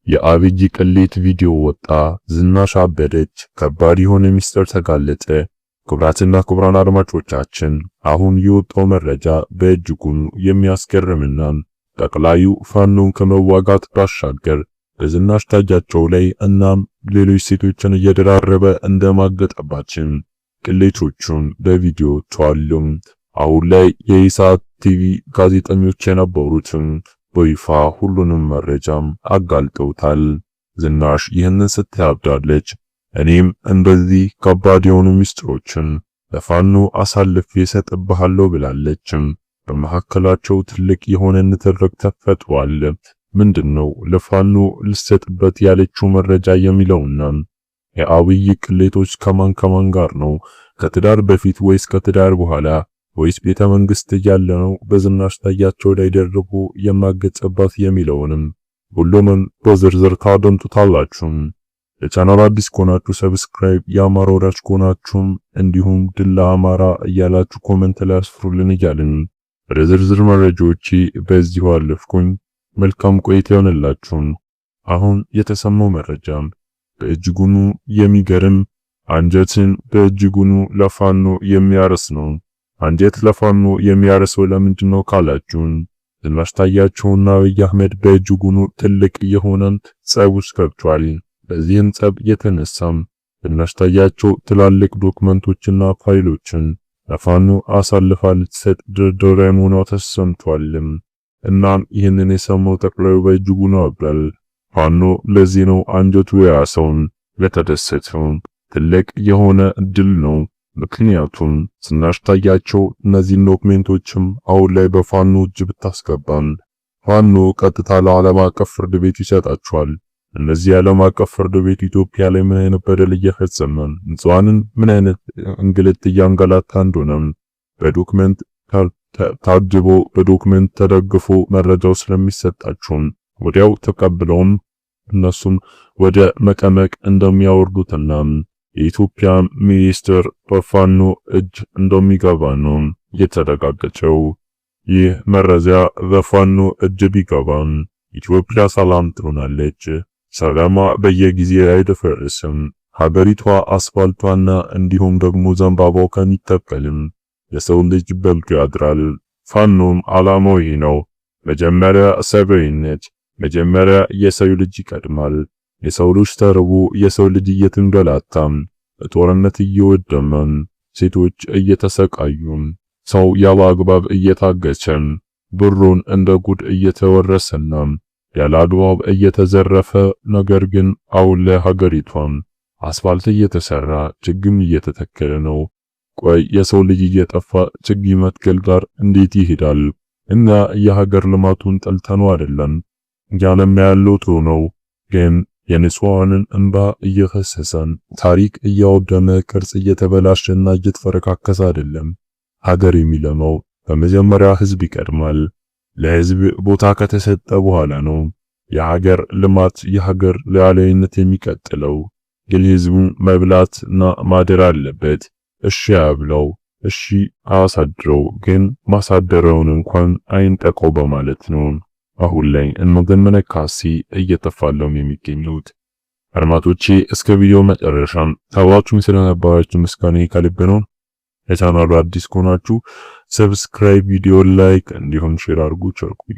የአብይ ቅሌት ቪዲዮ ወጣ። ዝናሽ አበደች። ከባድ የሆነ ሚስጥር ተጋለጠ። ክቡራትና ክቡራን አድማጮቻችን፣ አሁን የወጣው መረጃ በእጅጉን የሚያስገርምና ጠቅላዩ ፋኖን ከመዋጋት ባሻገር በዝናሽ ታያቸው ላይ እናም ሌሎች ሴቶችን እየደራረበ እንደማገጠባችን ቅሌቶቹን በቪዲዮ ተዋሉ። አሁን ላይ የኢሳት ቲቪ ጋዜጠኞች የነበሩትን በይፋ ሁሉንም መረጃም አጋልጠውታል። ዝናሽ ይህንን ስታብዳለች። እኔም እንደዚህ ከባድ የሆኑ ሚስጥሮችን ለፋኖ አሳልፌ እሰጥብሃለሁ ብላለች። በመካከላቸው ትልቅ የሆነ ንትርክ ተፈጥሯል። ምንድነው ለፋኖ ልሰጥበት ያለችው መረጃ የሚለውና የአብይ ቅሌቶች ከማን ከማን ጋር ነው? ከትዳር በፊት ወይስ ከትዳር በኋላ ወይስ ቤተ መንግስት እያለ ነው በዝናሽ ታያቸው ላይ ደርቦ የማገጸባት የሚለውንም ሁሉንም በዝርዝር ታደምጡታላችሁ። ለቻናሉ አዲስ ከሆናችሁ subscribe፣ የአማራ ወዳጅ ከሆናችሁም እንዲሁም ድል ለአማራ እያላችሁ comment ላይ አስፍሩልን እያልን ወደ ዝርዝር መረጃዎቼ በዚሁ አለፍኩኝ። መልካም ቆይታ ይሆንላችሁ። አሁን የተሰማው መረጃ በእጅጉኑ የሚገርም፣ አንጀትን በእጅጉኑ ለፋኖ የሚያርስ ነው። አንጀት ለፋኖ የሚያርሰው ለምንድን ነው ካላችሁን፣ ዝናሽ ታያቸውና አብይ አህመድ በእጅጉኑ ትልቅ የሆነን ጸብ ውስጥ ገብቷል። በዚህም ጸብ የተነሳም ዝናሽ ታያቸው ትላልቅ ዶክመንቶችና ፋይሎችን ለፋኖ አሳልፋ ልትሰጥ ድርድር ላይ መሆኗ ተሰምቷል። እናም ይህንን የሰማው ጠቅላዩ በእጅጉኑ አብዷል። ፋኖ ለዚህ ነው አንጀቱ የያሰውን ለተደሰተው ትልቅ የሆነ ድል ነው። ምክንያቱም ዝናሽ ታያቸው እነዚህን ዶክመንቶችም አሁን ላይ በፋኖ እጅ ብታስገባም ፋኖ ቀጥታ ለዓለም አቀፍ ፍርድ ቤት ይሰጣቸዋል። እነዚህ የዓለም አቀፍ ፍርድ ቤት ኢትዮጵያ ላይ ምን አይነት በደል እየፈጸመ፣ ንጹሃንን ምን አይነት እንግልት እያንገላታ እንደሆነ በ document ታጅቦ፣ በ document ተደግፎ መረጃው ስለሚሰጣቸው ወዲያው ተቀብለውም እነሱም ወደ መቀመቅ እንደሚያወርዱትና የኢትዮጵያ ሚኒስትር በፋኖ እጅ እንደሚገባ ነው የተረጋገጠው። ይህ መረጃ በፋኖ እጅ ቢገባም ኢትዮጵያ ሰላም ትሆናለች። ሰላሟ በየጊዜው አይደፈርስም። ሀገሪቷ አስፋልቷና እንዲሁም ደግሞ ዘንባባው ከሚተከልም የሰው ልጅ በልቶ ያድራል። ፋኖም አላማው ይህ ነው። መጀመሪያ ሰብአዊነት፣ መጀመሪያ የሰው ልጅ ይቀድማል። የሰው ልጅ ተርቦ፣ የሰው ልጅ እየተንገላታም፣ በጦርነት እየወደመን፣ ሴቶች እየተሰቃዩ፣ ሰው ያለ አግባብ እየታገቸን፣ ብሩን እንደ ጉድ እየተወረሰና ያለ አግባብ እየተዘረፈ፣ ነገር ግን አሁን ላይ ሀገሪቷን አስፋልት እየተሰራ ችግኝ እየተተከለ ነው። ቆይ የሰው ልጅ እየጠፋ ችግኝ መትከል ጋር እንዴት ይሄዳል? እና የሀገር ልማቱን ጠልተነው አይደለም። ያለም ያለው ጥሩ ነው፣ ግን የንጹሃንን እንባ እየፈሰሰን፣ ታሪክ እያወደመ፣ ቅርጽ እየተበላሸና እየተፈረካከሰ አይደለም። ሀገር የሚለማው በመጀመሪያ ህዝብ ይቀድማል። ለህዝብ ቦታ ከተሰጠ በኋላ ነው የሀገር ልማት፣ የሀገር ሉዓላዊነት የሚቀጥለው። ግን ህዝቡ መብላትና ማደር አለበት። እሺ አብለው፣ እሺ አሳድረው፣ ግን ማሳደረውን እንኳን አይንጠቀው በማለት ነው አሁን ላይ እነ ዘመነ ካሴ እየተፋለሙ የሚገኙት። አድማጮቼ፣ እስከ ቪዲዮ መጨረሻም አብራችሁኝ ስለነበራችሁ ምስጋናዬ ከልብ ነው። ለቻናሉ አዲስ ከሆናችሁ subscribe፣ ቪዲዮ like እንዲሁም share አድርጉ። ቸር ቆዩ።